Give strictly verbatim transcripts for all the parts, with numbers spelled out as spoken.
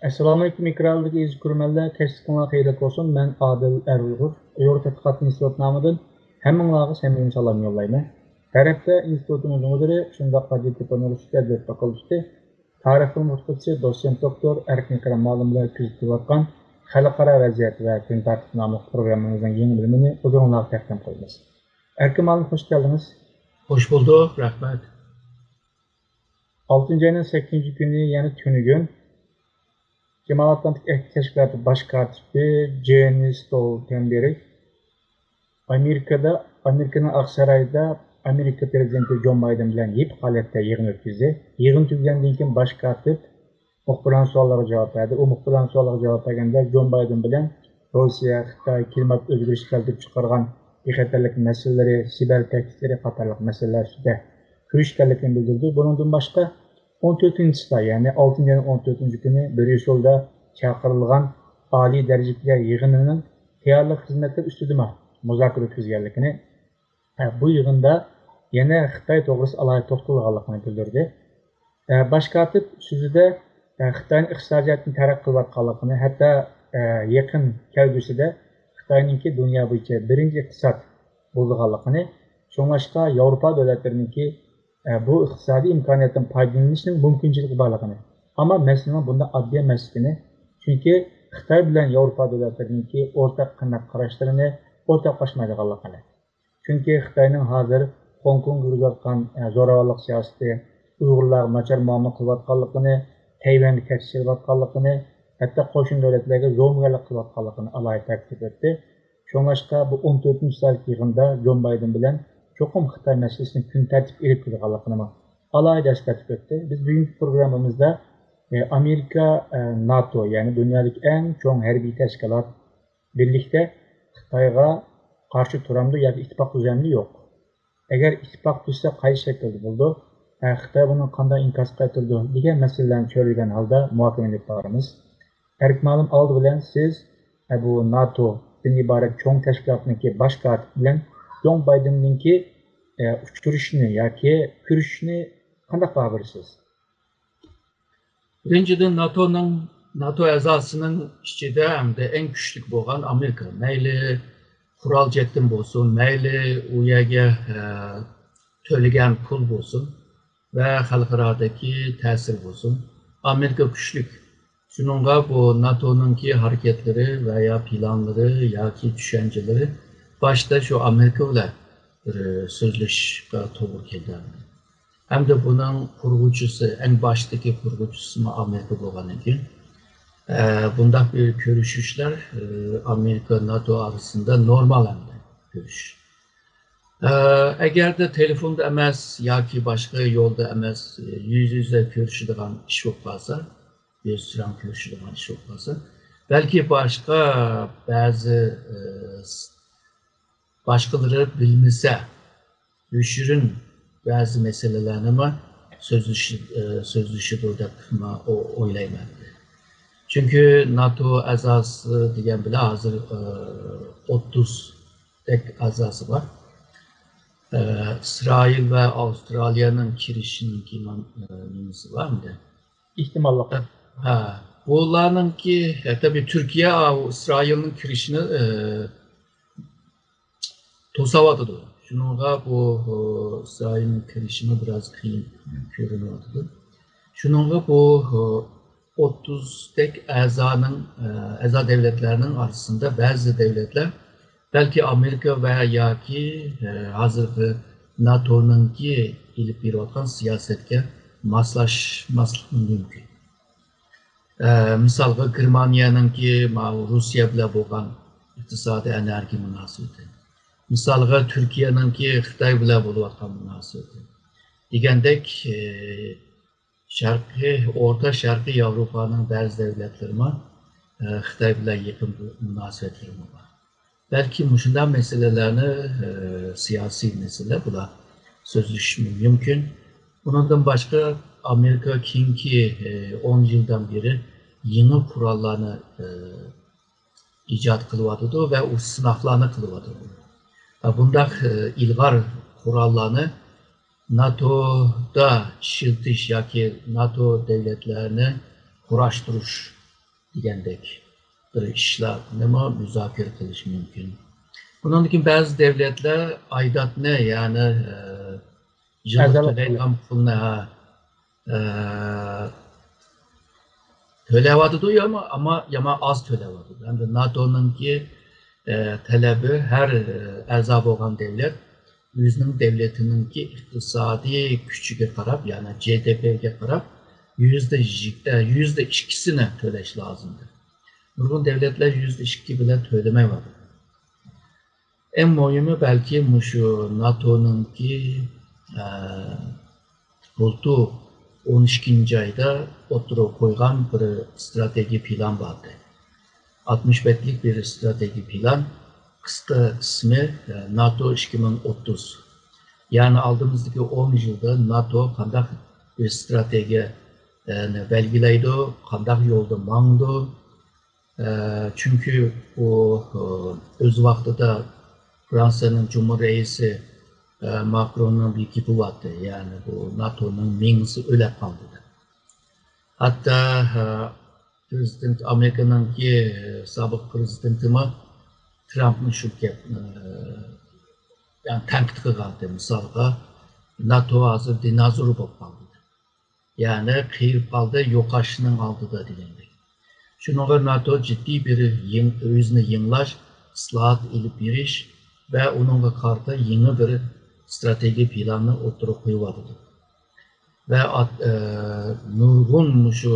ئەسسالامۇئەلەيكۇم، ئېكرانلىدىكى ئەزىز كۆرۈرمەنلەر، كەچلىكىڭلار خەيرلىك بولسۇن. مەن ئادىل ئەر ئۇيغۇر، ئۇيغۇر تەتقىقات ئىنستىتۇتى نامىدىن ھەممىڭلارغا سەمىمىي سالام يوللايمەن. ھەر ھەپتە ئىنستىتۇتىمىزنىڭ مۇدىرى، شۇنداقلا دىتتىپان ئۇنىۋېرسىتېتى ئەدەبىيات فاكۇلتېتى تارىخ ئىلمى ئوقۇتقۇچىسى، دوتسېنت دوكتور ئەركىن ئەكرەم مۇئەللىم بىلەن ئۆتكۈزۈپ كېلىۋاتقان خەلقئارا ۋەزىيەت ۋە كۈن تەرتىپى ناملىق پروگراممىمىزنىڭ يېڭى بۆلۈمىنى ھۇزۇرۇڭلارغا تەقدىم قىلىمىز. ئەركىن مۇئەللىم، خوش كەلدىڭىز. خوش بولدۇق، رەھمەت. ئالتىنچى ئاينىڭ سەككىزىنچى كۈنى، يەنى تۈنۈگۈن، جامائەت ئاتلانتىك ئەھدى تەشكىلاتى باش كاتىپى جېنىس ستولتېنبېرگ ئامېرىكىدا، ئامېرىكىنىڭ ئاقسارايىدا ئامېرىكا پىرېزىدېنتى جون بايدېن بىلەن يېپىق ھالەتتە يىغىن ئۆتكۈزدى. يىغىن تۈگىگەندىن كېيىن باش كاتىپ مۇخبىرلارنىڭ سوئاللىرىغا جاۋاب بەردى. ئۇ مۇخبىرلارنىڭ سوئاللىرىغا جاۋاب بەرگەندە، جون بايدېن بىلەن روسىيە، خىتاي كىلىمات ئۆزگىرىشى كېلتۈرۈپ چىقارغان بىخەتەرلىك مەسىلىلىرى، سىبەر تەھدىتلىرى قاتارلىق مەسىلىلەر ئۈستىدە كۆرۈشكەنلىكىنى بىلدۈردى. بۇنىڭدىن باشقا، ئون تۆتىنچى، يەنى ئالتىنچى ئاينىڭ ئون تۆتىنچى كۈنى بريۇسسېلدا چاقىرىلغان ئالىي دەرىجىلىكلەر يىغىنىنىڭ تەييارلىق خىزمەتلىرى ئۈستىدىمۇ مۇزاكىرە ئۆتكۈزگەنلىكىنى، بۇ يىغىندا يەنە خىتاي توغرىسىدا ئالاھىدە توختالغانلىقىنى بىلدۈردى. باش كاتىپ سۆزىدە خىتاينىڭ ئىقتىسادىي جەھەتتىن تەرەققىي قىلىۋاتقانلىقىنى، ھەتتا يېقىن كەلگۈسىدە خىتاينىڭكى دۇنيا بويىچە بىرىنچى ئىقتىساد بولىدىغانلىقىنى، شۇڭلاشقا ياۋروپا دۆلەتلىرىنىڭكى بۇ ئىقتىسادىي ئىمكانىيەتتىن پايدىلىنىشنىڭ مۇمكىنچىلىكى بارلىقىنى، ئەمما مەسىلىنىڭ بۇنداق ئاددىي ئەمەسلىكىنى، چۈنكى خىتاي بىلەن ياۋروپا دۆلەتلىرىنىڭكى ئورتاق قىممەت قاراشلىرىنى ئورتاقلاشمايدىغانلىقىنى، چۈنكى خىتاينىڭ ھازىر خوڭكوڭغا يۈرگۈزۈۋاتقان، ئە، زوراۋانلىق سىياسىتى، ئۇيغۇرلارغا ناچار مۇئامىلە قىلىۋاتقانلىقىنى، تەيۋەنگە تەكشى سېلىۋاتقانلىقىنى، ھەتتا قوشنا دۆلەتلەرگە زومىگەرلىك قىلىۋاتقانلىقىنى ئالاھىدە تەكىتلەپ ئۆتتى. شۇڭلاشقا بۇ ئون تۆتىنچى تارىخ يىغىندا جون بايدېن بىلەن چوقۇم خىتاي مەسىلىسىنى كۈن تەرتىپكە ئېلىپ كېلىدىغانلىقىنىمۇ ئالاھىدە ئەسكەرتىپ ئۆتتى. بىز بۈگۈنكى پروگراممىمىزدا، ئە، ئامېرىكا، ئە، ناتو، يەنى دۇنيادىكى ئەڭ چوڭ ھەربىي تەشكىلات، بىرلىكتە خىتايغا قارشى تۇرامدۇ ياكى ئىتتىپاق تۈزەمدۇ؟ يوق. ئەگەر ئىتتىپاق تۈزسە، قايسى شەكىلدە بولىدۇ؟ ھە، خىتاي بۇنىڭغا قانداق ئىنكاس قايتۇرىدۇ؟ دېگەن مەسىلىلەرنى چۆرىدىگەن ھالدا مۇھاكىمە ئېلىپ بارىمىز. ئەركىن مۇئەللىم، ئالدى بىلەن سىز، ھە، بۇ ناتودىن ئىبارەت چوڭ تەشكىلاتنىڭكى باش كاتىپى بىلەن جون بايدېننىڭكى، ئە، ئۇچرىشىشىنى ياكى كۆرۈشۈشىنى قانداق باھا بېرىسىز؟ بىرىنچىدىن، ناتونىڭ، ناتو ئەزاسىنىڭ ئىچىدە ھەمدە ئەڭ كۈچلۈك بولغان ئامېرىكا. مەيلى قورال جەھەتتىن بولسۇن، مەيلى ئۇ يەرگە، ئە، تۆلىگەن پۇل بولسۇن ۋە خەلقئارادىكى تەسىر بولسۇن، ئامېرىكا كۈچلۈك. شۇنىڭغا بۇ ناتونىڭكى ھەرىكەتلىرى ۋە يا پىلانلىرى ياكى چۈشەنچىلىرى باشتا شۇ ئامېرىكا بىلەن بىر سۆزلىشىشقا توغرا كېلىدۇ. ھەمدە بۇنىڭ قۇرغۇچىسى، ئەڭ باشتىكى قۇرغۇچىسىمۇ ئامېرىكا بولغاندىن كېيىن، ئە، بۇنداق بىر كۆرۈشۈشلەر، ئە، ئامېرىكا، ناتو ئارىسىندا نورمال ئەمدى كۆرۈشۈش. ئە، ئەگەردە تېلېفوندا ئەمەس ياكى باشقا يولدا ئەمەس، ئە، يۈز يۈزە كۆرۈشىدىغان ئىش بولۇپ قالسا، يۈز چىراڭ كۆرۈشىدىغان ئىش بولۇپ قالسا، بەلكى باشقا بەزى، ئە، باشقىلىرى بىلمىسە، يوشۇرۇن بەزى مەسىلىلەرنىمۇ سۆزلىشى-، ئە، سۆزلىشىدۇ دەپ مەن ئو-، ئويلايمەن. چۈنكى ناتو ئەزاسى دېگەن بىلەن ھازىر، ئە، ئوتتۇزدەك ئەزاسى بار. ئە، ئىسرائىل ۋە ئاۋسترالىيەنىڭ كىرىشىنىڭكى نام-، ئە، نېمىسى بار ئەمدى؟ ئېھتىماللىقى. ھە، بۇلارنىڭكى، ھە، تەبىئىي تۈركىيە ئىسرائىلنىڭ كىرىشىنى، ئە، توساۋاتىدۇ. شۇنىڭغا بۇ، ئە، ئىسرائىلنىڭ كىرىشىمۇ بىراز قىيىن كۆرۈنۈۋاتىدۇ. شۇنىڭغا بۇ، ئە، ئوتتۇزدەك ئەزانىڭ، ئە، ئەزا دەۋلەتلەرنىڭ ئارىسىدا بەزى دەۋلەتلەر بەلكى ئامېرىكا ۋە ياكى، ئە، ھازىرقى ناتونىڭكى ئېلىپ بېرىۋاتقان سىياسەتكە ماسلاشماسلىقى مۇمكىن. ئە، مىسالغا، گېرمانىيەنىڭكى ماۋۇ روسىيە بىلەن بولغان ئىقتىسادىي ئېنېرگىيە مۇناسىۋىتى. مىسالغا، تۈركىيەنىڭكى خىتاي بىلەن بولۇۋاتقان مۇناسىۋىتى. دېگەندەك، ئە، شەرقىي، ئورتا شەرقىي ياۋروپانىڭ بەزى دەۋلەتلىرىمۇ، ئە، خىتاي بىلەن يېقىن مۇناسىۋەتلىرىمۇ بار. بەلكى مۇشۇنداق مەسىلىلەرنى، ئە، سىياسىي مەسىلە بۇلار سۆزلىشىشى مۇمكىن. ئۇنىڭدىن باشقا، ئامېرىكا كېيىنكى، ئە، ئون يىلدىن بېرى يېڭى قوراللارنى، ئە، ئىجاد قىلىۋاتىدۇ ۋە ئۇ سىناقلارنى قىلىۋاتىدۇ. ۋە بۇنداق، ئە، ئىلغار قوراللارنى ناتودا ئىشلىتىش ياكى ناتو دەۋلەتلەرنى قۇراشتۇرۇش دېگەندەك بىر ئىشلارنىمۇ مۇزاكىرە قىلىش مۇمكىن. بۇنىڭدىن كېيىن بەزى دۆلەتلەر ئايداتنى، يەنى، ئە، يىللىق ئەزالىق تۆلەيدىغان پۇلنى، ھە، ئە، تۆلەۋاتىدۇ، ياما-، ئەمما يامان ئاز تۆلەۋاتىدۇ. ئەمدى ناتونىڭكى، ئە، تەلەبى ھەر، ئە، ئەزا بولغان دۆلەت ئۆزىنىڭ دۆلىتىنىڭكى ئىقتىسادىي كۈچىگە قاراپ، يەنى جې دې پىگە قاراپ، يۈزدە يىگ-، ئە، يۈزدە ئىككىسىنى تۆلەش لازىمدۇر. نۇرغۇن دۆلەتلەر يۈزدە ئىككى بىلەن تۆلىمەيۋاتىدۇ. ئەڭ مۇھىمى بەلكى مۇشۇ ناتونىڭكى، ئە، بۇلتۇر ئون ئىككىنچى ئايدا ئوتتۇرىغا قويغان بىر ئىستراتېگىيە پىلان بار ئىدى. ئاتمىش بەتلىك بىر ئىستراتېگىيە پىلان، قىسقا ئىسمى، ئە، ناتو ئىككى مىڭ ئوتتۇز. يەنى ئالدىمىزدىكى ئون يىلدا ناتو قانداق بىر ئىستراتېگىيەنى بەلگىلەيدۇ، قانداق يولدا ماڭىدۇ، ئە، چۈنكى ئۇ، ئە، ئۆز ۋاقتىدا فرانسىيەنىڭ جۇمھۇر رەئىسى، ئە، ماكروننىڭ بىر گېپى بارتى، يەنى بۇ ناتونىڭ مېڭىسى ئۆلەپ قالدى دەپ. ھەتتا، ئە، پرېزىدېنت، ئامېرىكىنىڭكى، ئە، سابىق پرېزىدېنتىمۇ ترامپنى شۇ گەپ، ئە، يەنى تەنقىد قىلغانتى، مىسالغا، ناتو ھازىر دىنازور بولۇپ قالدى دەپ. يەنى قېرىپ قالدى، يوقاشنىڭ ئالدىدا دېگەندەك. شۇنىڭغا ناتو جىددىي بىر يېڭ-، ئۆزىنى يېڭىلاش، ئىسلاھات ئېلىپ بېرىش ۋە ئۇنىڭغا قارىتا يېڭى بىر ئىستراتېگىيە پىلانىنى ئوتتۇرىغا قويۇۋاتىدۇ. ۋە ئات-، ئە، نۇرغۇن مۇشۇ،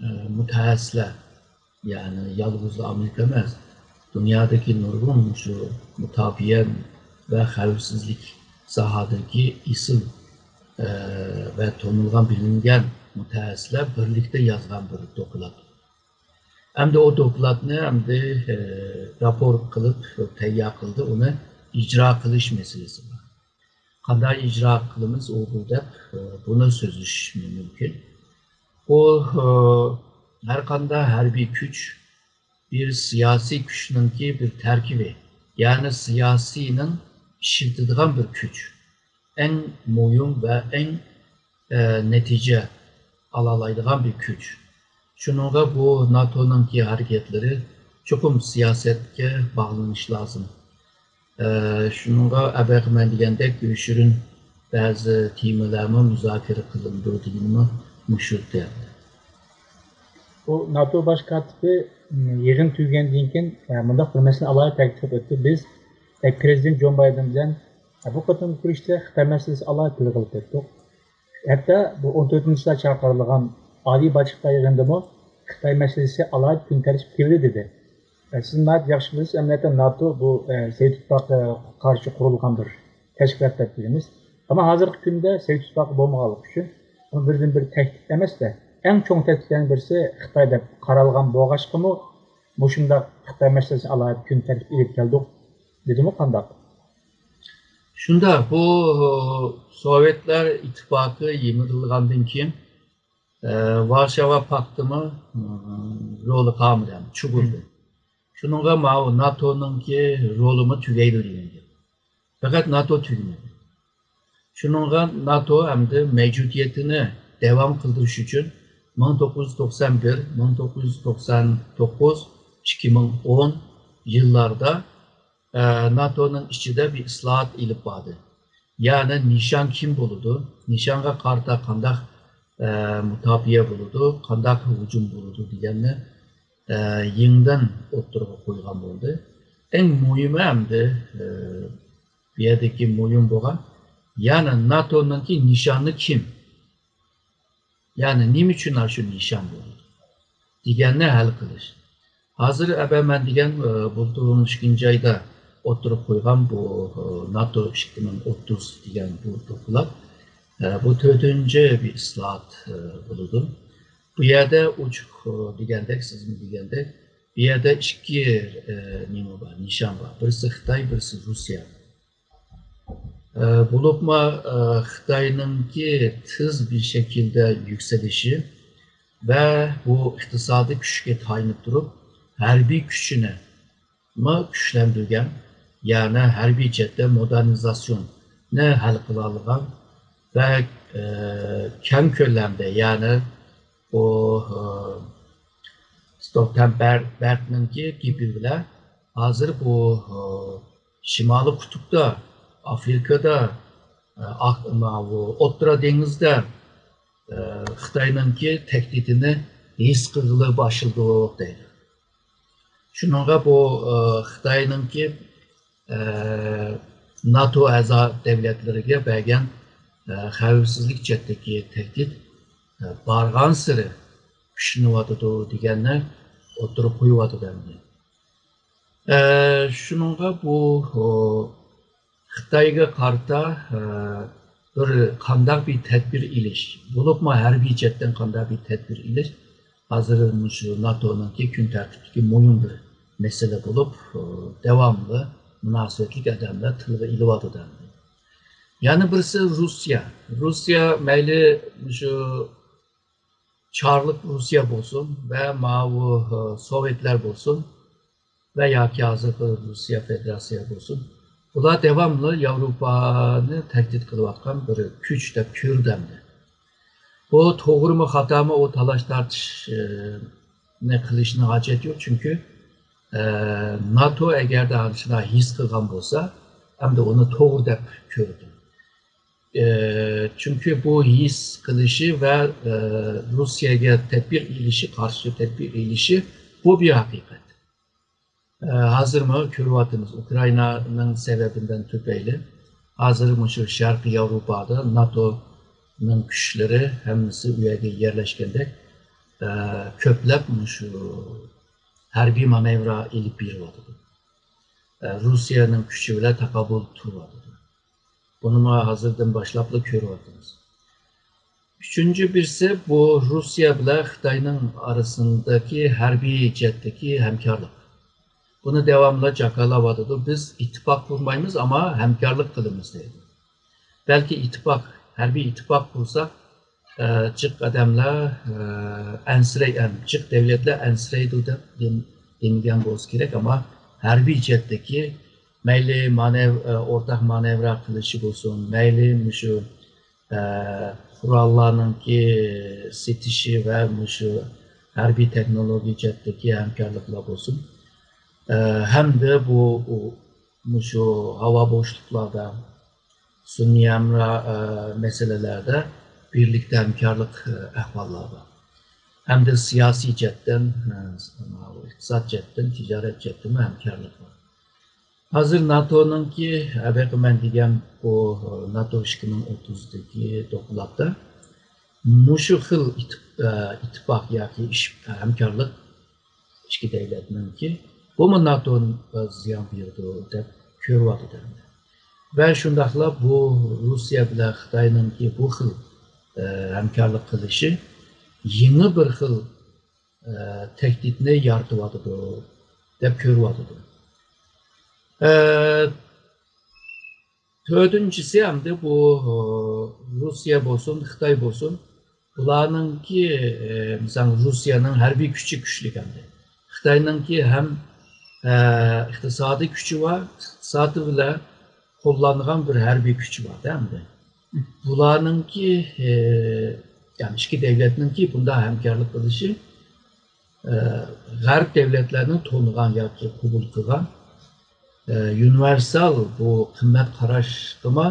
ئە، مۇتەخەسسىسلەر، يەنى يالغۇزلا ئامېرىكا ئەمەس، دۇنيادىكى نۇرغۇن مۇشۇ مۇداپىئە ۋە خەۋپسىزلىك ساھەدىكى ئېسىل، ئە، ۋە تونۇلغان، بىلىنگەن مۇتەخەسسىسلەر بىرلىكتە يازغان بىر دوكلات. ئەمدى ئۇ دوكلاتنى ئەمدى، ئە، راپور قىلىپ تەييار قىلدى، ئۇنى ئىجرا قىلىش مەسىلىسى بار. قانداق ئىجرا قىلىمىز ئۇ بۇ دەپ، ئە، بۇنى سۆزلىشىش مۇمكىن. بۇ، ئە، ھەر قانداق ھەربىي كۈچ بىر سىياسىي كۈچنىڭكى بىر تەركىبى، يەنى سىياسىينىڭ ئىشلىتىدىغان بىر كۈچ. ئەڭ مۇھىم ۋە ئەڭ، ئە، نەتىجە ئالالايدىغان بىر كۈچ. شۇنىڭغا بۇ ناتونىڭكى ھەرىكەتلىرى چوقۇم سىياسەتكە باغلىنىشى لازىم. ئە، شۇنىڭغا ئەبەخ مەن دېگەندەك، گۆشۈرۈن بەزى تېمىلارمۇ مۇزاكىرە قىلىنىدۇ دېگىنىمۇ مۇشۇ دەپ. بۇ ناتو باش كاتىپى، م، يىغىن تۈگىگەندىن كېيىن، ئە، مۇنداق بىر مەسىلىنى ئالاھىدە تەكىتلەپ ئۆتتى. بىز، ئە، پرېزىدېنت جو بايدېن بىلەن، ئە، بۇ قېتىمقى كۆرۈشتە خىتاي مەسىلىسى ئالاھىدە تىلغا ئېلىپ ئۆتتۇق. ھەتتا بۇ ئون تۆتىنچى يىلدا چاقىرىلغان ئالىي باش خىتاي يىغىنىدىمۇ خىتاي مەسىلىسى ئالاھىدە كۈن تەرتىپكە كىردى دېدى. ئە، سىز ناھايىتى ياخشى بىلىسىز، ئەمەلىيەتتە ناتو بۇ، ئە، سوۋېت ئىتتىپاقىغا قارشى قۇرۇلغان بىر تەشكىلات دەپ بىلىمىز. ئەمما ھازىرقى كۈندە سوۋېت ئىتتىپاقى بولمىغانلىقى ئۈچۈن، ئۇنى بىردىنبىر تەھدىت ئەمەستە، ئەڭ چوڭ تەھدىتلەرنىڭ بىرسى خىتاي دەپ قارالغان بولغاچقىمۇ، مۇشۇنداق خىتاي مەسىلىسىنى ئالاھىدە كۈن تەرتىپكە ئېلىپ كەلدۇق، دېدىمۇ قانداق؟ شۇنداق، بۇ سوۋېتلار ئىتتىپاقى يىمىرىلغاندىن كېيىن، ئە، ۋارشاۋا پاكتىمۇ، ئىم، رولى قالمىدى، يەنى چۈشۈرۈلدى. شۇنىڭغا ماۋۇ ناتونىڭكى رولىمۇ تۈگەيدۇ دېگەن گەپ. پەقەت ناتو تۈگىمىدى. شۇنىڭغا ناتو ئەمدى مەۋجۇدىيىتىنى داۋام قىلدۇرۇش ئۈچۈن مىڭ توققۇز يۈز توقسان بىر، مىڭ توققۇز يۈز توقسان توققۇز، ئىككى مىڭ ئون يىللاردا، ئە، ناتونىڭ ئىچىدە بىر ئىسلاھات ئېلىپ باردى. يەنى نىشان كىم بولىدۇ؟ نىشانغا قارىتا قانداق، ئە، مۇداپىئە بولىدۇ؟ قانداق ھۇجۇم بولىدۇ دېگەننى، ئە، يېڭىدىن ئوتتۇرىغا قويغان بولدى. ئەڭ مۇھىمى ئەمدى، ئە، بۇ يەردىكى مۇھىم بولغان، يەنى ناتونىڭكى نىشانى كىم؟ يەنى نېمە ئۈچۈن ئاشۇ نىشان بولدى دېگەننى ھەل قىلىش. ھازىر ئەبە مەن دېگەن، ئە، بۇلتۇر ئون ئىككىنچى ئايدا ئوتتۇرىغا قويغان بۇ، ئە، ناتو ئىككى مىڭ ئوتتۇز دېگەن بۇ دوكلات، ئە، بۇ تۆتىنچى بىر ئىسلاھات، ئە، بولىدۇ. بۇ يەردە ئوچۇق، ئە، دېگەندەك، سىزمۇ دېگەندەك، بۇ يەردە ئىككى، ئە، نېمە بار، نىشان بار. بىرسى خىتاي، بىرسى روسىيە. ئە، بولۇپمۇ، ئە، خىتاينىڭكى تېز بىر شەكىلدە يۈكسىلىشى ۋە بۇ ئىقتىسادىي كۈچكە تايىنىپ تۇرۇپ، ھەربىي كۈچىنىمۇ كۈچلەندۈرگەن، يەنى ھەربىي جەھەتتە مودېرنىزاتسىيوننى ھەل قىلالىغان ۋە، ئە، كەڭ كۆلەمدە، يەنى بۇ، ئە، ستولتېنبېرگنىڭكى گېپى بىلەن ھازىر بۇ، ئە، شىمالىي قۇتۇپتا، ئافرىكىدا، ئە، ئاق-، ماۋۇ ئوتتۇرا دېڭىزدا، ئە، خىتاينىڭكى تەھدىتىنى ھېس قىلغىلى باشلىدۇق دەيدۇ. شۇنىڭغا بۇ، ئە، خىتاينىڭكى، ئە، ناتو ئەزا دۆلەتلىرىگە بەرگەن، ئە، خەۋپسىزلىك جەھەتتىكى تەھدىت، ئە، بارغانسېرى كۈچلىنىۋاتىدۇ دېگەننى ئوتتۇرىغا قويۇۋاتىدۇ ئەمدى. ئە، شۇنىڭغا بۇ، ئۇ، خىتايغا قارىتا، ئە، بىر قانداق بىر تەدبىر ئېلىش، بولۇپمۇ ھەربىي جەھەتتىن قانداق بىر تەدبىر ئېلىش، ھازىر مۇشۇ ناتونىڭكى كۈن تەرتىپتىكى مۇھىم بىر مەسىلە بولۇپ، ئۇ، داۋاملىق مۇناسىۋەتلىك ئادەملەر تىلغا ئېلىۋاتىدۇ. يەنە بىرسى روسىيە. روسىيە مەيلى مۇشۇ چارلىق روسىيە بولسۇن ۋە ماۋۇ، ئۇ، سوۋېتلار بولسۇن ۋە ياكى ھازىرقى روسىيە فېدېراتسىيە بولسۇن، بۇلار داۋاملىق ياۋروپانى تەھدىت قىلىۋاتقان بىر كۈچ دەپ كۆرۈلدى. بۇ توغرىمۇ خاتامۇ، ئۇ تالاش تارتىشنى قىلىشنىڭ ھاجەت يوق، چۈنكى، ئە، ناتو ئەگەردە ئاشۇنداق ھېس قىلغان بولسا، ئەمدى ئۇنى توغرا دەپ كۆردى. ئە، چۈنكى بۇ ھېس قىلىشى ۋە، ئە، روسىيەگە تەدبىر ئېلىشى، قارشى تەدبىر ئېلىشى، بۇ بىر ھەقىقەت. ئە، ھازىرمۇ كۆرۈۋاتىمىز، ئۇكرائىنانىڭ سەۋەبىدىن تۈپەيلى ھازىر مۇشۇ شەرقىي ياۋروپادا ناتونىڭ كۈچلىرى ھەممىسى ئۇ يەرگە يەرلەشكەندەك، ئە، كۆپلەپ مۇشۇ ھەربىي مانېۋىر ئېلىپ بېرىۋاتىدۇ. ئە، روسىيەنىڭ كۈچى بىلەن تاقابىل تۇرۇۋاتىدۇ. بۇنىمۇ ھازىردىن باشلاپلا كۆرۈۋاتىمىز. ئۈچىنچى بىرسى، بۇ روسىيە بىلەن خىتاينىڭ ئارىسىندىكى ھەربىي جەھەتتىكى ھەمكارلىق. بۇنى داۋاملىق جاكارلاۋاتىدۇ. بىز ئىتتىپاق قۇرمايمىز، ئەمما ھەمكارلىق قىلىمىز دەيدۇ. بەلكى ئىتتىپاق، ھەربىي ئىتتىپاق قۇرساق، ئە، جىق ئادەملەر، ئە، ئەنسىرەي-، ئەم، جىق دۆلەتلەر ئەنسىرەيدۇ دەپ دېم-، دېمىگەن بولسا كېرەك، ئەمما ھەربىي جەھەتتىكى مەيلى مانېۋ-، ئە، ئورتاق مانېۋىر قىلىشى بولسۇن، مەيلى مۇشۇ، ئە، قوراللارنىڭكى سېتىشى ۋە مۇشۇ ھەربىي تېخنولوگىيە جەھەتتىكى ھەمكارلىقلار بولسۇن، ئە، ھەمدە بۇ، ئۇ، مۇشۇ ھاۋا بوشلۇقلاردا سۈنئىي ھەمراھ، ئە، مەسىلىلەردە بىرلىكتە ھەمكارلىق، ئە، ئەھۋاللار بار. ھەمدە سىياسىي جەھەتتىن، ئە، ئىقتىساد جەھەتتىن، تىجارەت جەھەتتىنمۇ ھەمكارلىق بار. ھازىر ناتونىڭكى، ئە، بېقىمەن دېگەن بۇ، ئە، ناتو ئىككى مىڭ ئوتتۇزدىكى دوكلاتتا مۇشۇ خىل ئىتتىپ-، ئە، ئىتتىپاق ياكى ئىش، ھەمكارلىق ئىككى دۆلەتنىڭكى، بۇمۇ ناتوغا زىيان بېرىدۇ دەپ كۆرۈۋاتىدۇ. ۋە شۇنداقلا بۇ روسىيە بىلەن خىتاينىڭكى بۇ خىل، ئە، ھەمكارلىق قىلىشى يېڭى بىر خىل، ئە، تەھدىتنى يارىتىۋاتىدۇ دەپ كۆرۈۋاتىدۇ. ئە، تۆتىنچىسى ئەمدى بۇ، ئە، روسىيە بولسۇن، خىتاي بولسۇن، بۇلارنىڭكى، ئە، مىسال، روسىيەنىڭ ھەربىي كۈچى كۈچلۈك ئەمدى. خىتاينىڭكى ھەم، ئە، ئىقتىسادىي كۈچى بار، ئىقتىسادى بىلەن قوللانغان بىر ھەربىي كۈچى بار ئەمدى. بۇلارنىڭكى، ئە، يەنى ئىككى دۆلەتنىڭكى بۇنداق ھەمكارلىق قىلىشى، ئە، غەرب دۆلەتلەرنىڭ تونۇغان ياكى قوبۇل قىلغان، ئە، ئۇنىۋېرسال بۇ قىممەت قاراشقىمۇ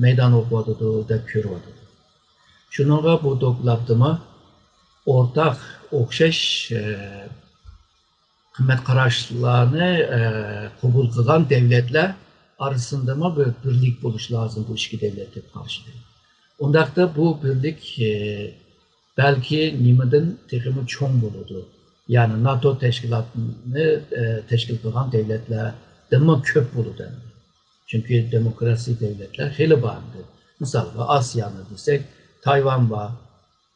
مەيدان ئوقۇۋاتىدۇ دەپ كۆرۈۋاتىدۇ. شۇنىڭغا بۇ دوكلاتتىمۇ ئورتاق، ئوخشاش، ئە، قىممەت قاراشلارنى، ئە، قوبۇل قىلغان دۆلەتلەر ئارىسىندىمۇ بىر بىرلىك بولۇش لازىم بۇ ئىككى دۆلەت دەپ قارىشىدۇ. ئۇنداقتا بۇ بىرلىك، ئە، بەلكى نېمىدىن تېخىمۇ چوڭ بولىدۇ. يەنى ناتو تەشكىلاتىنى، ئە، تەشكىل قىلغان دۆلەتلەردىنمۇ كۆپ بولىدۇ. چۈنكى دېموكراتىك دۆلەتلەر خېلى بار ئىدى. مىسالغا، ئاسىيانى دېسەك، تايۋان بار،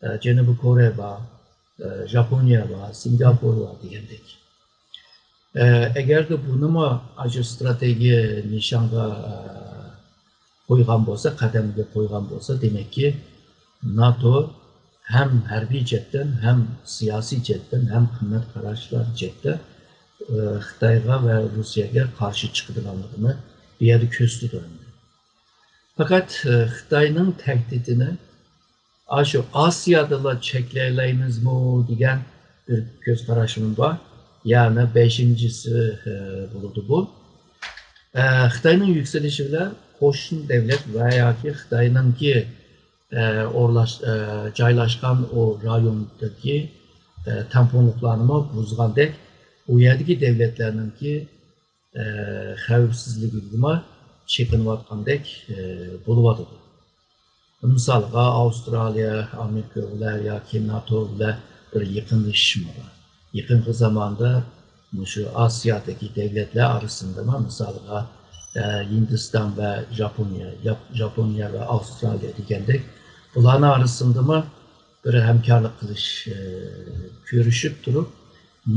ئە، جەنۇبىي كورېيە بار، ئە، ژاپونىيە بار، سىنگاپور بار دېگەندەك. ئە، ئەگەردە بۇنىمۇ ئاشۇ ستراتېگىيە نىشانغا، ئە، قويغان بولسا، قەدەمگە قويغان بولسا، دېمەككى، ناتو ھەم ھەربىي جەھەتتىن، ھەم سىياسىي جەھەتتىن، ھەم قىممەت قاراشلار جەھەتتە، ئە، خىتايغا ۋە روسىيەگە قارشى چىقىدىغانلىقىنى بۇ يەردە كۆرسىتىدۇ ئەمدى. پەقەت، ئە، خىتاينىڭ تەھدىتىنى ئاشۇ ئاسىيادىلا چەكلەيلەيمىزمۇ دېگەن بىر كۆز قاراشىم بار. يەنى بەشىنچىسى، ئە، بولىدۇ بۇ. ئە، خىتاينىڭ يۈكسىلىشى بىلەن قوشنا دۆلەت ۋە ياكى خىتاينىڭكى، ئە، ئورلاش-، ئە، جايلاشقان ئۇ رايوندىكى، ئە، تەڭپۇڭلۇقلارنىمۇ بۇزغاندەك، ئۇ يەردىكى دۆلەتلەرنىڭكى، ئە، خەۋپسىزلىكىگىمۇ چېقىنىۋاتقاندەك، ئە، بولۇۋاتىدۇ. مىسالغا، ئاۋسترالىيە ئامېرىكا بىلەن ياكى ناتو بىلەن بىر يېقىنلىشىشمۇ بار. يېقىنقى زاماندا مۇشۇ ئاسىيادىكى دۆلەتلەر ئارىسىندىمۇ، مىسالغا، ئە، ھىندىستان ۋە ژاپونىيە، ياپ-، ژاپونىيە ۋە ئاۋسترالىيە دېگەندەك، بۇلارنىڭ ئارىسىندىمۇ بىر ھەمكارلىق قىلىش، ئە، كۆرۈشۈپ تۇرۇپ،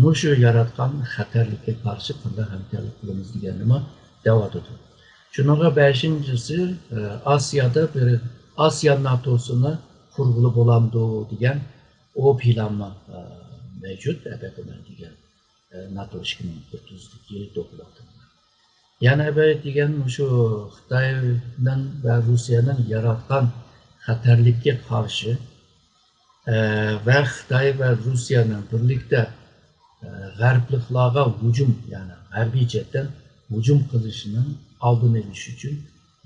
مۇشۇ ياراتقان خەتەرلىككە قارشى قانداق ھەمكارلىق قىلىمىز دېگەننىمۇ دەۋاتىدۇ. شۇنىڭغا بەشىنچىسى، ئە، ئاسىيادا بىر ئاسىيان ناتوسىنى قۇرغىلى بولامدۇ دېگەن ئۇ پىلانمۇ، ئە، مەۋجۇت، ئەبەكىمەن دېگەن، ئە، ناتو ئىككى مىڭ ئوتتۇزدىكى دوكلاتىدا. يەنە بىر دېگەن مۇشۇ خىتاينىڭ ۋە روسىيەنىڭ ياراتقان خەتەرلىككە قارشى، ئە، ۋە خىتاي ۋە روسىيەنىڭ بىرلىكتە، ئە، غەربلىكلارغا ھۇجۇم، يەنى ھەربىي جەھەتتىن ھۇجۇم قىلىشىنىڭ ئالدىنى ئېلىش ئۈچۈن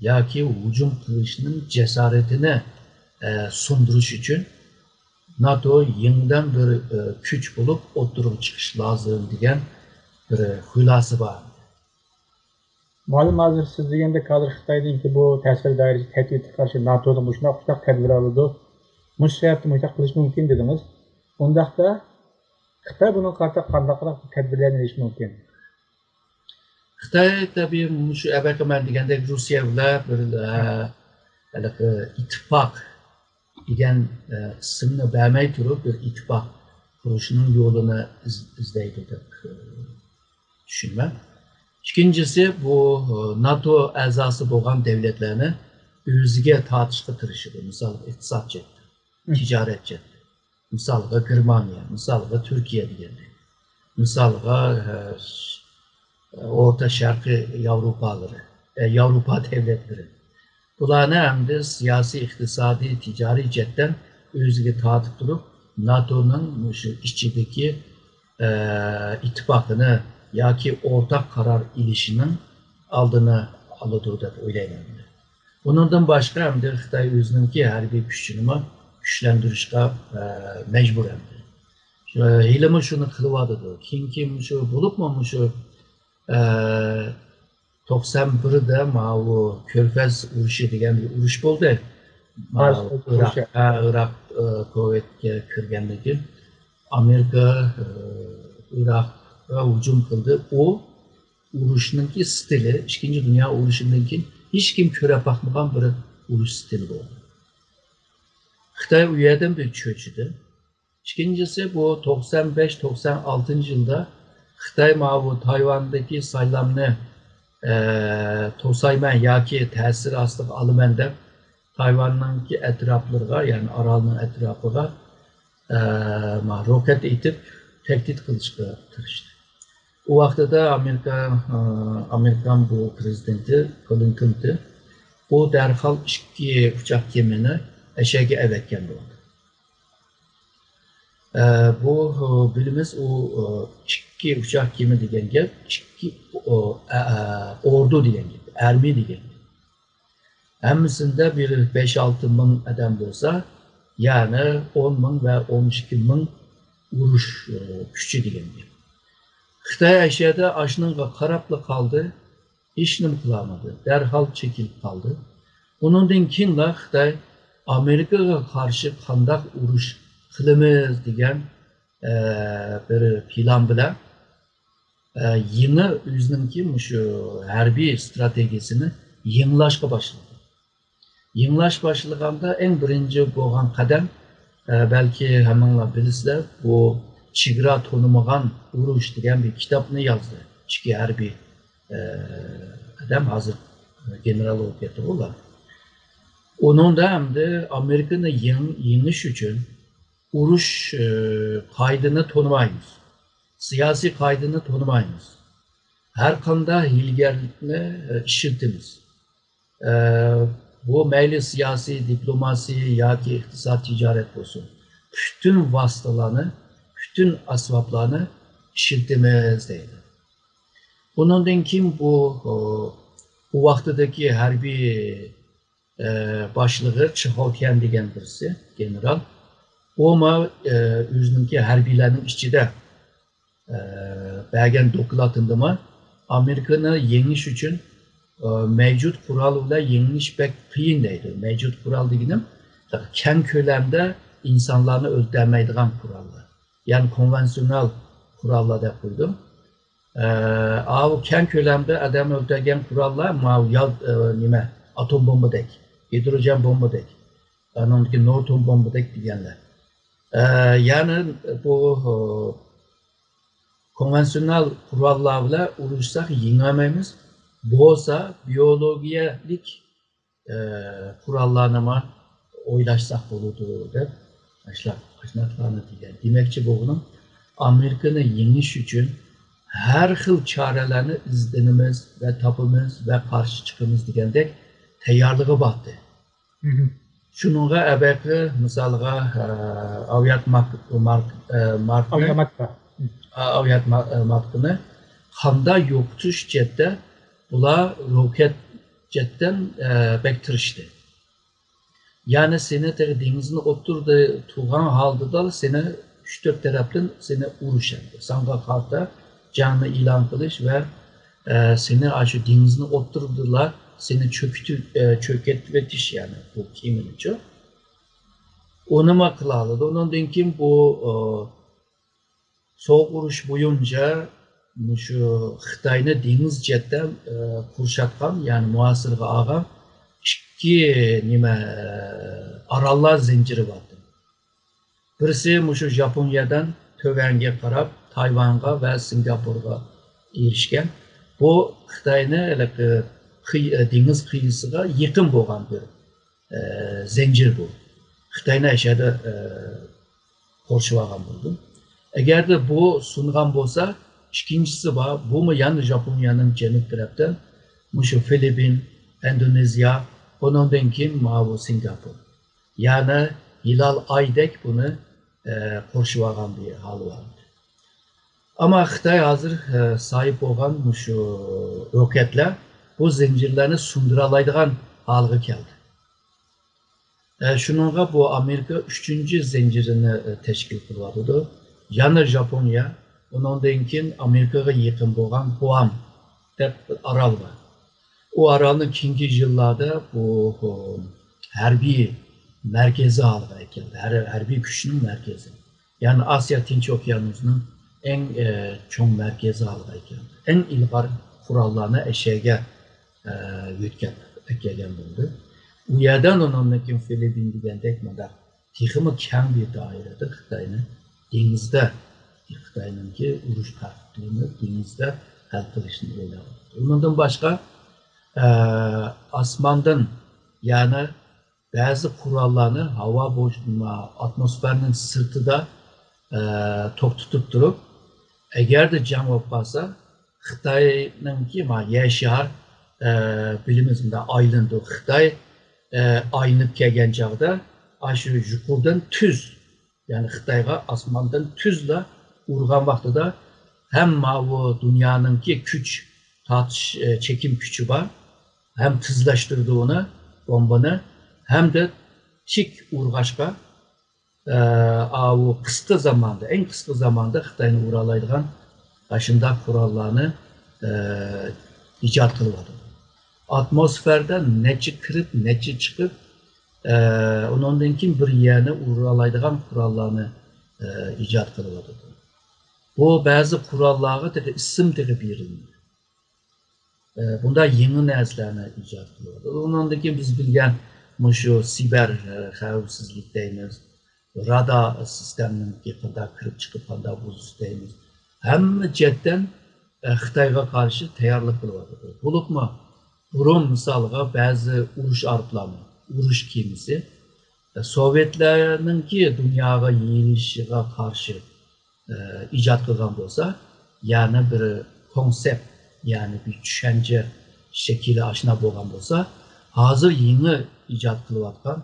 ياكى ھۇجۇم قىلىشنىڭ جاسارىتىنى، ئە، سۇندۇرۇش ئۈچۈن ناتو يېڭىدىن بىر، ئە، كۈچ بولۇپ ئوتتۇرىغا چىقىشى لازىم دېگەن بىر خۇلاسە بار. مۇئەللىم، ھازىر سىز دېگەندەك، ھازىر خىتاينىڭكى بۇ تەسىر دائىرىسى تەھدىتكە قارشى ناتودىن مۇشۇنداق، مۇشۇنداق تەدبىر ئالىدۇ، مۇشۇ سەۋەبتىن مۇشۇنداق قىلىشى مۇمكىن دېدىڭىز. ئۇنداقتا خىتاي بۇنىڭغا قارىتا قانداقراق تەدبىرلەرنى ئېلىشى مۇمكىن؟ خىتاي تەبىئىي مۇشۇ ئەبەكىمەن دېگەندەك روسىيە بىلەن بىر، ئە، ھېلىقى ئىتتىپاق دېگەن، ئە، ئىسىمنى بەرمەي تۇرۇپ، بىر ئىتتىپاق قۇرۇشنىڭ يولىنى ئىز-، ئىزدەيدۇ دەپ، ئە، چۈشىنىمەن. ئىككىنچىسى، بۇ، ئە، ناتو ئەزاسى بولغان دۆلەتلەرنى ئۆزىگە تارتىشقا تىرىشىدۇ. مىسالغا، ئىقتىساد جەھەتتە، تىجارەت جەھەتتە. مىسالغا، گېرمانىيە، مىسالغا، تۈركىيە دېگەندەك. مىسالغا، ئە، ش-، ئورتا شەرقىي ياۋروپالىرى، ئە، ياۋروپا دۆلەتلىرى. بۇلارنى ئەمدى سىياسىي، ئىقتىسادىي، تىجارىي جەھەتتىن ئۆزىگە تارتىپ تۇرۇپ، ناتونىڭ مۇشۇ ئىچىدىكى، ئە، ئىتتىپاقىنى ياكى ئورتاق قارار ئېلىشىنىڭ ئالدىنى ئالىدۇ دەپ ئويلايمەن. ئۇنىڭدىن باشقا، ئەمدى خىتاي ئۆزىنىڭكى ھەربىي كۈچىنىمۇ كۈچلەندۈرۈشكە، ئە، مەجبۇر ئەمدى. شۇ، ھېلىمۇ شۇنى قىلىۋاتىدۇ. كېيىنكى مۇشۇ، بولۇپمۇ مۇشۇ، ئە، توقسان بىردە ماۋۇ كۆرپەز ئۇرۇشى دېگەن بىر ئۇرۇش بولدى. ماۋۇ ئىراق، ھە، ئىراق، ئە، كۇۋەيتكە كىرگەندىن كېيىن ئامېرىكا، ئە، ئىراققا ھۇجۇم قىلدى. ئۇ ئۇرۇشنىڭكى ستىلى، ئىككىنچى دۇنيا ئۇرۇشىدىن كېيىن ھېچكىم كۆرۈپ باقمىغان بىر ئۇرۇش ستىلى بولدى. خىتاي ئۇ يەردىن بىر چۆچۈدى. ئىككىنچىسى، بۇ توقسان بەش، توقسان ئالتىنچى يىلدا خىتاي ماۋۇ تايۋاندىكى سايلامنى، ئە، توسايمەن ياكى تەسىر ئاستىغا ئالىمەن دەپ، تايۋاننىڭكى ئەتراپلىرىغا، يەنى ئارالنىڭ ئەتراپىغا، ئە، ما-، روكەت ئېتىپ، تەھدىت قىلىشقا تىرىشتى. ئۇ ۋاقتىدا ئامېرىكا، ئە، ئامېرىكان بۇ پرېزىدېنتى كلىنتون، ئۇ دەرھال ئىككى ئۇچاق كېمىنى ئەشەگە ئەۋەتكەن بولدى. ئە، بۇ، ئە، بىلىمىز، ئۇ، ئە، ئىككى ئۇچاق كېمە دېگەن گەپ، ئىككى، ئۇ، ئە، ئە، ئوردۇ دېگەن گەپ، ئارمىيە دېگەن گەپ. ھەممىسىندە بىر بەش-ئالتە مىڭ ئادەم بولسا، يەنى ئون مىڭ ۋە ئون ئىككى مىڭ ئۇرۇش، ئە، كۈچى دېگەن گەپ. خىتاي ئەشەدە ئاشۇنىڭغا قاراپلا قالدى، ھېچنېمە قىلالمىدى، دەرھال چېكىلىپ قالدى. ئۇنىڭدىن كېيىنلا خىتاي ئامېرىكىغا قارشى قانداق ئۇرۇش قىلىمىز دېگەن، ئە، بىر پىلان بىلەن، ئە، يېڭى ئۆزىنىڭكى مۇشۇ ھەربىي ستراتېگىيەسىنى يېڭىلاشقا باشلىدى. يېڭىلاش باشلىغاندا ئەڭ بىرىنچى بولغان قەدەم، ئە، بەلكى ھەممىڭلار بىلىسىلەر، بۇ چېگرا تونۇمىغان ئۇرۇش دېگەن بىر كىتابنى يازدى. ئىككى ھەربىي، ئە، ئادەم ھازىر گېنېرال بولۇپ كەتتىغۇ ئۇلار. ئۇنىڭدا ئەمدى ئامېرىكىنى يېڭ-، يېڭىش ئۈچۈن ئۇرۇش، ئە، قائىدىنى تونۇمايمىز. سىياسىي قائىدىنى تونۇمايمىز. ھەر قانداق ھىيلىگەرلىكنى، ئە، ئىشلىتىمىز. ئە، بۇ مەيلى سىياسىي، دىپلوماسىي ياكى ئىقتىساد، تىجارەت بولسۇن، پۈتۈن ۋاسىتىلارنى، پۈتۈن ئەسۋابلارنى ئىشلىتىمىز دەيدۇ. ئۇنىڭدىن كېيىن بۇ، ئۇ ۋاقتىدىكى ھەربىي، ئە، باشلىقى چىخاۋتيەن دېگەن بىرسى، گېنېرال. ئۇمۇ، ئە، ئۆزىنىڭكى ھەربىيلەرنىڭ ئىچىدە، ئە، بەرگەن دوكلاتىندىمۇ ئامېرىكىنى يېڭىش ئۈچۈن، ئە، مەۋجۇت قورال بىلەن يېڭىش بەك قىيىن دەيدۇ. مەۋجۇت قورال دېگىنىم كەڭ كۆلەمدە ئىنسانلارنى ئۆلتۈرەلمەيدىغان قوراللار. يەنى كونۋېنسىيونېل قوراللار دەپ قويدۇم. ئە، ئاۋۇ كەڭ كۆلەمدە ئادەم ئۆلتۈرگەن قوراللار، ماۋۇ يال-، ئە، نېمە، ئاتوم بومبىدەك، گىدروجېن بومبىدەك، ئانىڭدىكى نورتون بومبىدەك دېگەنلەر. ئە، يەنى بۇ، ئە، كونۋېنسىيونېل قوراللار بىلەن ئۇرۇشساق يېڭەلمەيمىز. بولسا بىيولوگىيەلىك، ئە، قوراللارنىمۇ ئويلاشساق بولىدۇ دەپ، ئاشۇنداق، ئاشۇنداقلارنى دېگەن. دېمەكچى بولغىنىم، ئامېرىكىنى يېڭىش ئۈچۈن ھەر خىل چارىلەرنى ئىزدىنىمىز ۋە تاپىمىز ۋە قارشى چىقىمىز دېگەندەك تەييارلىقى بارتى. مهم. شۇنىڭغا ئەبەقى مىسالغا، ئە، ئاۋيات مارك-، مارك-، ئە، ماركنى، ئاۋيات ماركا. مم. ئە، ئاۋيات ما-، ئە، ماركنى قاندا يوقىتىش جەھەتتە بۇلار روكەت جەھەتتىن، ئە، بەك تىرىشتى. يەنى سېنى تېخى دېڭىزنى ئوتتۇرىدا تۇرغان ھالدىلا سېنى ئۈچ تۆت تەرەپتىن سېنى ئۇرۇش ئەمدى. ساڭا قارىتا جەڭنى ئېلان قىلىش ۋە، ئە، سېنى ئاشۇ دېڭىزنى ئوتتۇرىدىلا سېنى چۆكۈتۈ-، ئە، چۆكۈتۈۋېتىش، يەنى بۇ كېمىنىچۇ. ئۇنىمۇ قىلالىدى. ئۇنىڭدىن كېيىن بۇ، ئە، سوغۇق ئۇرۇش بويىچە مۇشۇ خىتاينى دېڭىز جەھەتتە، ئە، قورشاتقان، يەنى مۇھاسىرىگە ئالغان ئىككى نېمە، ئە، ئاراللار زەنجىرى بارتى. بىرسى مۇشۇ ژاپونىيەدىن تۆۋەنگە قاراپ تايۋانغا ۋە سىنگاپورغا ئېرىشكەن. بۇ خىتاينى ھېلىقى قىي-، دېڭىز قىيىسىغا يېقىن بولغان بىر، ئە، زەنجىر بۇ. خىتاينى ئەشەدە، ئە، قورشىۋالغان بولىدۇ. ئەگەردە بۇ سۇنغان بولسا، ئىككىنچىسى بار، بۇمۇ يەنە ژاپونىيەنىڭ جەنۇب تەرەپتىن مۇشۇ فىلىپپىن، ئىندونېزىيە، ئۇنىڭدىن كېيىن ماۋۇ سىنگاپور. يەنى ھىلال ئايدەك بۇنى، ئە، قورشىۋالغان بىر ھالى بار. ئەمما خىتاي ھازىر، ئە، ساھىب بولغان مۇشۇ روكەتلەر بۇ زەنجىرلەرنى سۇندۇرالايدىغان ھالغا كەلدى. ئە، شۇنىڭغا بۇ ئامېرىكا ئۈچىنچى زەنجىرىنى، ئە، تەشكىل قىلىۋاتىدۇ. يەنە ژاپونىيە، ئۇنىڭدىن كېيىن ئامېرىكىغا يېقىن بولغان گۇئام دەپ بىر ئارال بار. ئۇ ئارالنى كېيىنكى يىللاردا بۇ، بۇ ھەربىي مەركىزى ھالىغا كەلدى. ھەر-، ھەربىي كۈچنىڭ مەركىزى. يەنى ئاسىيا تىنچ ئوكيانۇسىنىڭ ئەڭ، ئە، چوڭ مەركىزى ھالىغا كەلدى. ئەڭ ئىلغار قوراللارنى ئەشەگە، ئە، يۆتكەپ ئەكەلگەن بولدى. ئۇ يەردىن ئۇنىڭدىن كېيىن فىلىپپىن دېگەندەك مۇنداق تېخىمۇ كەڭ بىر دائىرىدە خىتاينى دېڭىزدا، خىتاينىڭكى ئۇرۇش تاكتىكىلىرىنى دېڭىزدا ھەل قىلىشنى ئويلاۋاتىدۇ. ئۇنىڭدىن باشقا، ئە، ئاسماندىن، يەنى بەزى قوراللارنى ھاۋا بوش-، ئاتموسفېرانىڭ سىرتىدا، ئە، توختىتىپ تۇرۇپ، ئەگەردە جەڭ بولۇپ قالسا، خىتاينىڭكى ما يەر شار، ئە، بىلىمىز مۇنداق ئايلىنىدۇ. خىتاي، ئە، ئايلىنىپ كەلگەن چاغدا ئاشۇ يۇقىرىدىن تۈز، يەنى خىتايغا ئاسماندىن تۈزلا ئۇرغان ۋاقتىدا ھەم ماۋۇ دۇنيانىڭكى كۈچ تارتىش، ئە، چېكىم كۈچى بار، ھەم تېزلەشتۈرىدۇ ئۇنى، بومبىنى، ھەمدە تىك ئۇرغاچقا، ئە، ئاۋۇ قىسقا زاماندا، ئەڭ قىسقا زاماندا خىتاينى ئۇرالايدىغان ئاشۇنداق قوراللارنى، ئە، ئىجاد قىلىۋاتىدۇ. ئاتموسفېردا نەچچە كىرىپ، نەچچە چىقىپ، ئە، ئۇنىڭدىن كېيىن بىر يەرنى ئۇرالايدىغان قوراللارنى، ئە، ئىجاد قىلىۋاتىدۇ. بۇ بەزى قوراللارغا تېخى ئىسىم تېخى بېرىلمىدى. ئە، بۇنداق يېڭى نەرسىلەرنى ئىجاد قىلىۋاتىدۇ. ئۇنىڭدىن كېيىن بىز بىلگەن مۇشۇ سىبېر، ئە، خەۋپسىزلىك دەيمىز، رادار سىستېمىنىڭكى قانداق كىرىپ چىقىپ، قانداق بۇزۇش دەيمىز. ھەممە جەھەتتىن، ئە، خىتايغا قارشى تەييارلىق قىلىۋاتىدۇ. بولۇپمۇ بۇرۇن مىسالغا بەزى ئۇرۇش ئايروپىلانى، ئۇرۇش كېمىسى، ئە، سوۋېتلارنىڭكى دۇنياغا يېيىلىشىغا قارشى ئە، ئىجاد قىلغان بولسا، يەنى بىر كونسېپت، يەنى بىر چۈشەنچە شەكلى ئاشۇنداق بولغان بولسا، ھازىر يېڭى ئىجاد قىلىۋاتقان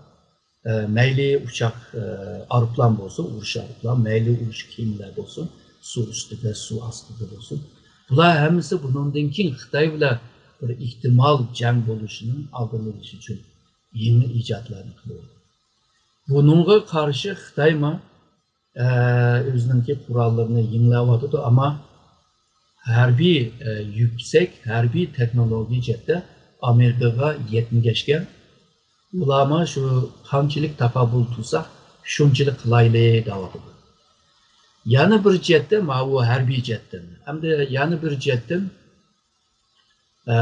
ئە، مەيلى ئۇچاق، ئە، ئايروپىلان بولسۇن، ئۇرۇش ئايروپىلان، مەيلى ئۇرۇش كېمىلەر بولسۇن، سۇ ئۈستىدە، سۇ ئاستىدا بولسۇن. بۇلار ھەممىسى بۇنىڭدىن كېيىن خىتاي بىلەن بىر ئېھتىمال جەڭ بولۇشىنىڭ ئالدىنى ئېلىش ئۈچۈن يېڭى ئىجادلارنى قىلىۋاتىدۇ. بۇنىڭغا قارشى خىتايمۇ، ئە، ئۆزىنىڭكى قوراللىرىنى يېڭىلاۋاتىدۇ، ئەمما ھەربىي، ئە، يۈكسەك ھەربىي تېخنولوگىيە جەھەتتە ئامېرىكىغا يەتمىگەچكە، ئۇلارمۇ شۇ قانچىلىك تاقابىل تۇرساق، شۇنچىلىك قىلايلى دەۋاتىدۇ. يەنە بىر جەھەتتە، ماۋۇ ھەربىي جەھەتتىن، ھەمدە يەنە بىر جەھەتتىن، ئە،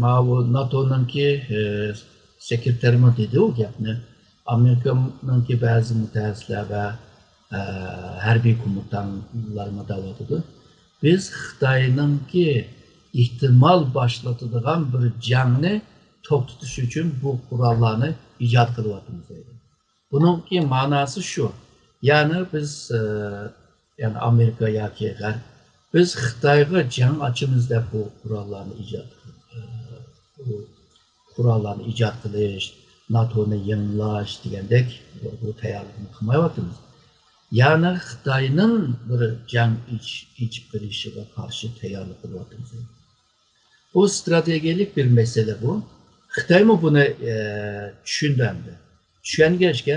ماۋۇ ناتونىڭكى، ئە، سېكرېتارىمۇ دېدى ئۇ گەپنى. ئامېرىكىنىڭكى بەزى مۇتەخەسسىسلەر ۋە، ئە، ھەربىي كومېندانلارمۇ دەۋاتىدۇ. بىز خىتاينىڭكى ئېھتىمال باشلىتىدىغان بىر جەڭنى توختىتىش ئۈچۈن بۇ قوراللارنى ئىجاد قىلىۋاتىمىز دەيدۇ. بۇنىڭكى مەناسى شۇ. يەنى بىز، ئە، يەنى ئامېرىكا ياكى غەرب، بىز خىتايغا جەڭ ئاچىمىز دەپ بۇ قوراللارنى ئىجاد، ئە، بۇ قوراللارنى ئىجاد قىلىش، ناتونى يېڭىلاش دېگەندەك بۇ تەييارلىقنى قىلمايۋاتىمىز. يەنى خىتاينىڭ بىر جەڭ ئېچ-، ئېچىپ قېلىشىغا قارشى تەييارلىق قىلىۋاتىمىز. بۇ ستراتېگىيەلىك بىر مەسىلە بۇ. خىتايمۇ بۇنى، ئە، چۈشىنىدۇ ئەمدى. چۈشەنگەچكە،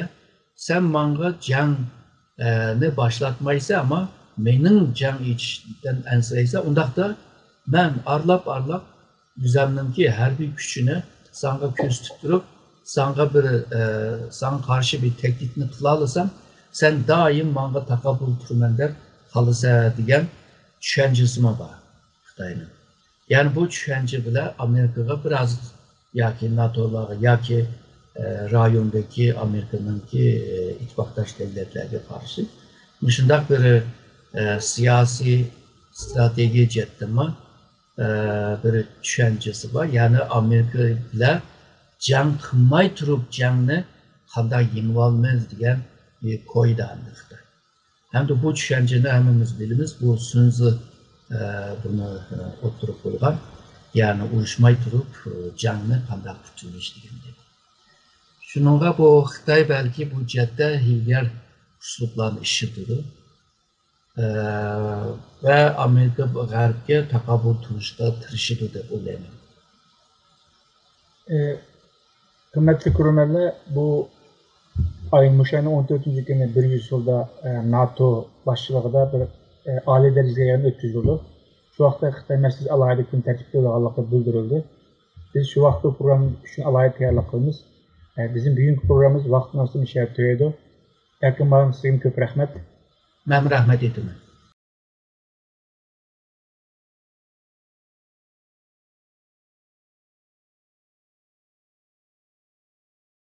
سەن ماڭا جەڭ، ئە، نى باشلاتمايسەن، ئەمما مېنىڭ جەڭ ئېچىشتىن ئەنسىرەيسەن، ئۇنداقتا مەن ئارىلاپ-ئارىلاپ ئۆزەمنىڭكى ھەربىي كۈچىنى ساڭا كۆرسىتىپ تۇرۇپ، ساڭا بىر، ئە، ساڭا قارشى بىر تەھدىتنى قىلالىسام، سەن دائىم ماڭا تاقابىل تۇرىمەن دەپ قالىسەن دېگەن چۈشەنچىسىمۇ بار خىتاينىڭ. يەنى بۇ چۈشەنچە بىلەن ئامېرىكىغا بىراز ياكى ناتولارغا ياكى، ئە، رايوندىكى ئامېرىكىنىڭكى، ئە، ئىتتىپاقداش دۆلەتلەرگە قارشى مۇشۇنداق بىر، ئە، سىياسىي ستراتېگىيە جەھەتتىنمۇ، ئە، بىر چۈشەنچىسى بار. يەنى ئامېرىكا بىلەن جەڭ قىلماي تۇرۇپ جەڭنى قانداق يېڭىۋالىمىز دېگەن بىر كويدا ئەمدى خىتاي. ھەمدە بۇ چۈشەنچىنى ھەممىمىز بىلىمىز، بۇ سۈنزى، ئە، بۇنى، ئە، ئوتتۇرىغا قويغان. يەنى ئۇرۇشماي تۇرۇپ، ئە، جەڭنى قانداق پۈتتۈرۈش دېگەندەك. شۇنىڭغا بۇ خىتاي بەلكى بۇ جەھەتتە ھىيلىگەر ئۇسلۇبلارنى ئىشلىتىدۇ. ئە، ۋە ئامېرىكا غەربكە تاقابىل تۇرۇشقا تىرىشىدۇ دەپ ئويلايمەن. ئە، ھۆرمەتلىك كۆرۈرمەنلەر، بۇ ئاي، مۇشۇ ئاينىڭ ئون تۆتىنچى كۈنى بىر يۈز يىلدا، ئە، ناتو باشچىلىقىدا بىر، ئە، ئالىي دەرىجىلىك يىغىن ئۆتكۈزۈلىدۇ. شۇ ۋاقىتتا خىتاي مەسىلىسى ئالاھىدە كۈن تەرتىپتە بولغانلىقى بىلدۈرۈلدى. بىز شۇ ۋاقىتتا بۇ پروگرامما ئۈچۈن ئالاھىدە تەييارلىق قىلىمىز. ئە، بىزنىڭ بۈگۈنكى پروگراممىمىز ۋاقىت مۇناسىۋىتى مۇشۇ يەردە تۈگەيدۇ. ئەركىن مۇئەللىم، سىزگە كۆپ رەھمەت. مەن رەھمەت ئېيتىمەن.